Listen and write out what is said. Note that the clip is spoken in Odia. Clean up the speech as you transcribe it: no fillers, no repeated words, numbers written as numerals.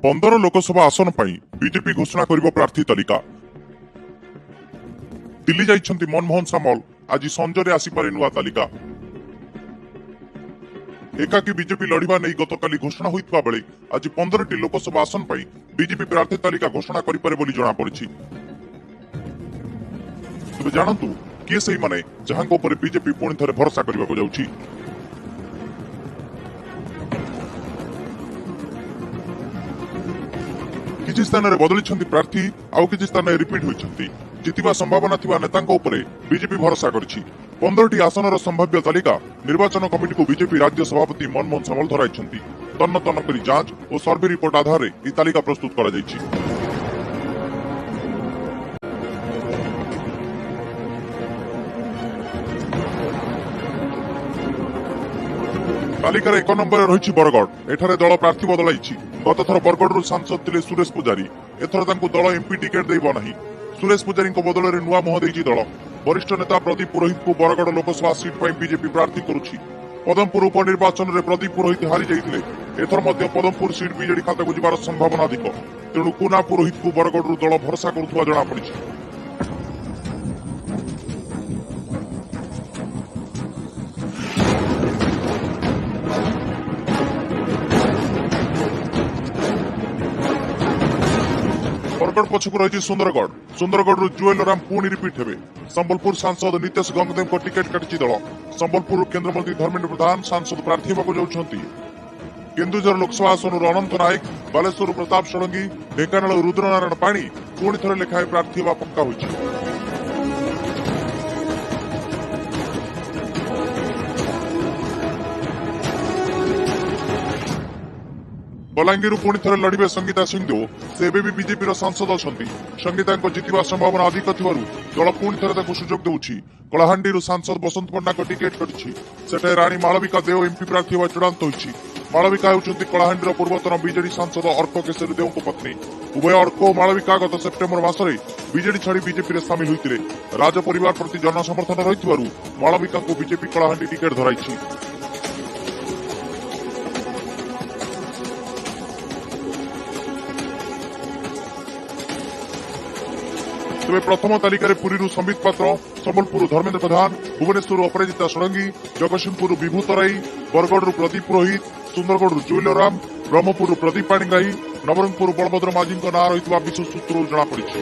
15 ଲୋକସଭା ଆସନ ପାଇଁ ବିଜେପି ଘୋଷଣା କରିବ ପ୍ରାର୍ଥୀ ତାଲିକା। ଦିଲ୍ଲୀ ଯାଇଛନ୍ତି ମନମୋହନ ସାମଲ। ଆଜି ସଞ୍ଜରେ ଆସିପାରେ ନୂଆ ତାଲିକା। ଏକାକୀ ବିଜେପି ଲଢ଼ିବା ନେଇ ଗତକାଲି ଘୋଷଣା ହୋଇଥିବା ବେଳେ ଆଜି 15ଟି ଲୋକସଭା ଆସନ ପାଇଁ ବିଜେପି ପ୍ରାର୍ଥୀ ତାଲିକା ଘୋଷଣା କରିପାରେ ବୋଲି ଜଣାପଡ଼ିଛି। ତେବେ ଜାଣନ୍ତୁ କିଏ ସେଇମାନେ ଯାହାଙ୍କ ଉପରେ ବିଜେପି ପୁଣି ଥରେ ଭରସା କରିବାକୁ ଯାଉଛି। କିଛି ସ୍ଥାନରେ ବଦଳିଛନ୍ତି ପ୍ରାର୍ଥୀ, ଆଉ କିଛି ସ୍ଥାନରେ ରିପିଟ୍ ହୋଇଛନ୍ତି। ଜିତିବା ସମ୍ଭାବନା ଥିବା ନେତାଙ୍କ ଉପରେ ବିଜେପି ଭରସା କରିଛି। 15ଟି ଆସନର ସମ୍ଭାବ୍ୟ ତାଲିକା ନିର୍ବାଚନ କମିଟିକୁ ବିଜେପି ରାଜ୍ୟ ସଭାପତି ମନମୋହନ ସାମଲ ଧରାଇଛନ୍ତି। ତନ୍ନ ତନ୍ନ କରି ଯାଞ୍ଚ ଓ ସର୍ଭେ ରିପୋର୍ଟ ଆଧାରରେ ଏହି ତାଲିକା ପ୍ରସ୍ତୁତ କରାଯାଇଛି। ତାଲିକାରେ 1 ନମ୍ବରରେ ରହିଛି ବରଗଡ଼। ଏଠାରେ ଦଳ ପ୍ରାର୍ଥୀ ବଦଳାଇଛି। ଗତଥର ବରଗଡ଼ରୁ ସାଂସଦ ଥିଲେ ସୁରେଶ ପୂଜାରୀ। ଏଥର ତାଙ୍କୁ ଦଳ ଏମ୍ପି ଟିକେଟ୍ ଦେବ ନାହିଁ। ସୁରେଶ ପୂଜାରୀଙ୍କ ବଦଳରେ ନୂଆ ମୁହଁ ଦେଇଛି ଦଳ। ବରିଷ୍ଠ ନେତା ପ୍ରଦୀପ ପୁରୋହିତଙ୍କୁ ବରଗଡ଼ ଲୋକସଭା ସିଟ୍ ପାଇଁ ବିଜେପି ପ୍ରାର୍ଥୀ କରୁଛି। ପଦମପୁର ଉପନିର୍ବାଚନରେ ପ୍ରଦୀପ ପୁରୋହିତ ହାରି ଯାଇଥିଲେ। ଏଥର ମଧ୍ୟ ପଦମପୁର ସିଟ୍ ବିଜେଡି ଖାତାକୁ ଯିବାର ସମ୍ଭାବନା ଅଧିକ। ତେଣୁ କୁନା ପୁରୋହିତଙ୍କୁ ବରଗଡ଼ରୁ ଦଳ ଭରସା କରୁଥିବା ଜଣାପଡ଼ିଛି। ବରଗଡ଼ ପଛକୁ ରହିଛି ସୁନ୍ଦରଗଡ଼। ସୁନ୍ଦରଗଡ଼ରୁ ଜୁଏଲ ରାମ ପୁଣି ରିପିଟ୍ ହେବେ। ସମ୍ବଲପୁର ସାଂସଦ ନିତେଶ ଗଙ୍ଗଦେବଙ୍କ ଟିକେଟ୍ କାଟିଛି ଦଳ। ସମ୍ବଲପୁରରୁ କେନ୍ଦ୍ରମନ୍ତ୍ରୀ ଧର୍ମେନ୍ଦ୍ର ପ୍ରଧାନ ସାଂସଦ ପ୍ରାର୍ଥୀ ହେବାକୁ ଯାଉଛନ୍ତି। କେନ୍ଦୁଝର ଲୋକସଭା ଆସନରୁ ଅନନ୍ତ ନାୟକ, ବାଲେଶ୍ୱରରୁ ପ୍ରତାପ ଷଡ଼ଙ୍ଗୀ, ଢେଙ୍କାନାଳରୁ ରୁଦ୍ରନାରାୟଣ ପାଣି ପୁଣି ଥରେ ଲେଖାଏଁ ପ୍ରାର୍ଥୀ ହେବା ପକ୍କା ହୋଇଛି। ବଲାଙ୍ଗୀରରୁ ପୁଣି ଥରେ ଲଢ଼ିବେ ସଙ୍ଗୀତା ସିଂଦେଓ। ସେ ଏବେ ବି ବିଜେପିର ସାଂସଦ ଅଛନ୍ତି। ସଙ୍ଗୀତାଙ୍କ ଜିତିବା ସମ୍ଭାବନା ଅଧିକ ଥିବାରୁ ଦଳ ପୁଣି ଥରେ ତାଙ୍କୁ ସୁଯୋଗ ଦେଉଛି। କଳାହାଣ୍ଡିରୁ ସାଂସଦ ବସନ୍ତ ପଣ୍ଡାଙ୍କ ଟିକେଟ୍ କଟିଛି। ସେଠାରେ ରାଣୀ ମାଳବିକା ଦେଓ ଏମ୍ପି ପ୍ରାର୍ଥୀ ହେବା ଚୂଡ଼ାନ୍ତ ହୋଇଛି। ମାଳବିକା ହେଉଛନ୍ତି କଳାହାଣ୍ଡିର ପୂର୍ବତନ ବିଜେଡି ସାଂସଦ ଅର୍କ କେଶରୀ ଦେଓଙ୍କ ପତ୍ନୀ। ଉଭୟ ଅର୍କ ଓ ମାଳବିକା ଗତ ସେପ୍ଟେମ୍ବର ମାସରେ ବିଜେଡି ଛାଡ଼ି ବିଜେପିରେ ସାମିଲ ହୋଇଥିଲେ। ରାଜ ପରିବାର ପ୍ରତି ଜନସମର୍ଥନ ରହିଥିବାରୁ ମାଳବିକାଙ୍କୁ ବିଜେପି କଳାହାଣ୍ଡି ଟିକେଟ୍ ଧରାଇଛି। ତେବେ ପ୍ରଥମ ତାଲିକାରେ ପୁରୀରୁ ସମ୍ବିତ ପାତ୍ର, ସମ୍ବଲପୁରରୁ ଧର୍ମେନ୍ଦ୍ର ପ୍ରଧାନ, ଭୁବନେଶ୍ୱରରୁ ଅପରାଜିତା ଷଡ଼ଙ୍ଗୀ, ଜଗତସିଂହପୁରରୁ ବିଭୁ ତରାଇ, ବରଗଡ଼ରୁ ପ୍ରଦୀପ ପୁରୋହିତ, ସୁନ୍ଦରଗଡ଼ରୁ ଜୁଏଲ ରାମ, ବ୍ରହ୍ମପୁରରୁ ପ୍ରଦୀପ ପାଣିଗ୍ରାହୀ, ନବରଙ୍ଗପୁରରୁ ବଳଭଦ୍ର ମାଝୀଙ୍କ ନାଁ ରହିଥିବା ବିଶ୍ୱ ସୂତ୍ରରୁ ଜଣାପଡ଼ିଛି।